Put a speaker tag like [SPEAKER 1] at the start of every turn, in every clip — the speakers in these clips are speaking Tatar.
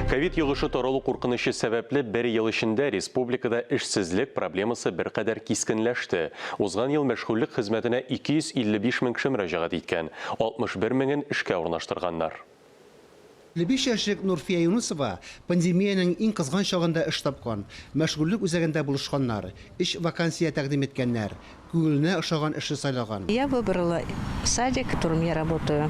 [SPEAKER 1] Ковид йогышы таралу куркынычы сәбәпле бер ел эчендә республикада эшсезлек проблемасы беркадәр кискенләште. Узган ел мәшгульлек хезмәтенә 255 мең кеше мөрәҗәгать иткән, 61 меңен эшкә урнаштырганнар.
[SPEAKER 2] 55 яшьлек Нурфия Юнысова пандемиянең иң кызган чагында эш тапкан. Мәшгульлек үзәгендә булышканнар, өч вакансия тәкъдим иткәннәр. Күңеленә ошаган эшне сайлаган.
[SPEAKER 3] Я выбрала садик, в котором я работаю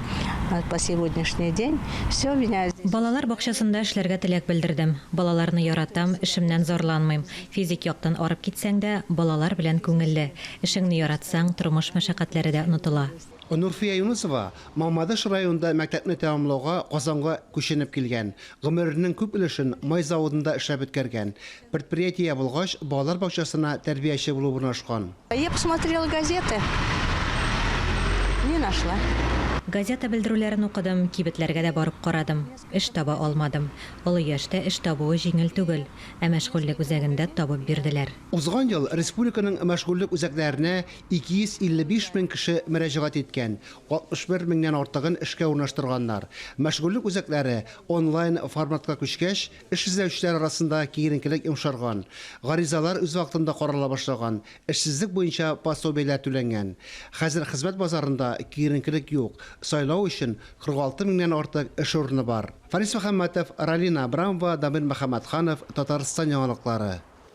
[SPEAKER 3] по сегодняшний день. Все меня здесь.
[SPEAKER 4] Балалар бакчасында эшләргә теләк белдердем. Балаларны яратам, эшемнән зарланмыйм. Физик яктан арып китсәң дә, балалар белән күңелле. Эшеңне яратсаң, тормыш мәшәкатьләре дә онытыла.
[SPEAKER 2] Нурфия Юнысова Мамадыш районында мәктәпне тәмамлауга Казанга күченеп килгән. Гомеренең күп өлешен май заводында эшләп үткәргән. Предприятие ябылгач, балалар бакчасына тәрбияче булып урнашкан.
[SPEAKER 3] Я посмотрела газеты, не нашла.
[SPEAKER 4] Газета белдерүләрен укыдым, кибетләргә дә барып карадым. Эш таба алмадым. Олы яшьтә эш табуы җиңел түгел. Ә мәшгульлек үзәгендә табып бирделәр.
[SPEAKER 2] Узган ел республиканың мәшгульлек үзәкләренә 255 мең кеше мөрәҗәгать иткән, 61 меңнән артыгын эшкә урнаштырганнар. Мәшгульлек үзәкләре онлайн форматка күчкәч, эш эзләүчеләр арасында киеренкелек йомшарган. Гаризалар үз вакытында карала башлаган, эшсезлек буенча пособиеләр түләнгән. Хәзер хезмәт базарында киеренкелек юк, сайлау өчен 46 меңнән артык эш урыны бар. Фарис Мөхәммәтов, Ралина Абрамова, Дамир Мөхәммәтханов, Татарстан яңалыклары.